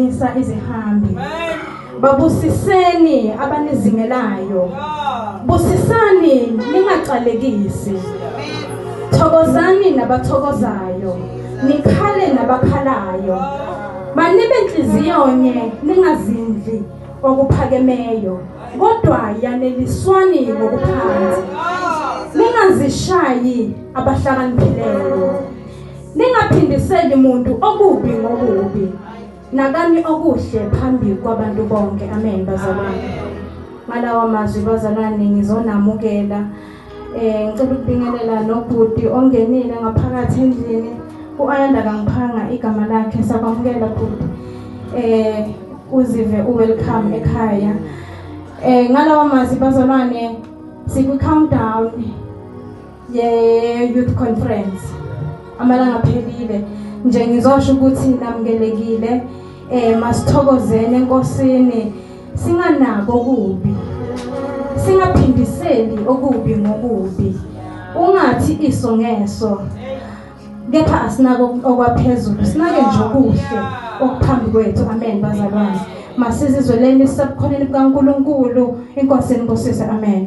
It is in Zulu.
Ukungenisa izihambi. Babusiseni abanizingelayo. Busisani ningacalekisi. Thokozani nabathokozayo, nikhale nabakhalayo. Manibe inhliziyonye ningazindli okuphakemeyo, kodwa yaneliswani ngokuphansi. Ningazishayi abahlakaniphileyo. Ningaphindiseli muntu okubi ngokubi. Nakani okuhle phambi kwabantu bonke. Amen bazalwane. Ngalawa mazwi bazalwane ngizonamukela. Ngicela ukubingelela nobhuti ongenile ngaphakathi endlini. uAyanda kangiphanga igama lakhe, sakwamukela bhuti. Uzive uwelcome ekhaya. Ngalawa mazwi bazalwane sikwi countdown ye youth conference. Amalanga aphelile nje, ngizosho ukuthi namukelekile. Masithokozene enkosini, singanako okubi, singaphindiseli okubi ngokubi. Ungathi iso ngeso, kepha asinako okwaphezulu, sinake nje okuhle okuphambi kwethu. Amen bazalwane. Masizizweleni sisebukhoneni bukaNkuluNkulu. Inkosi inibusise. Amen.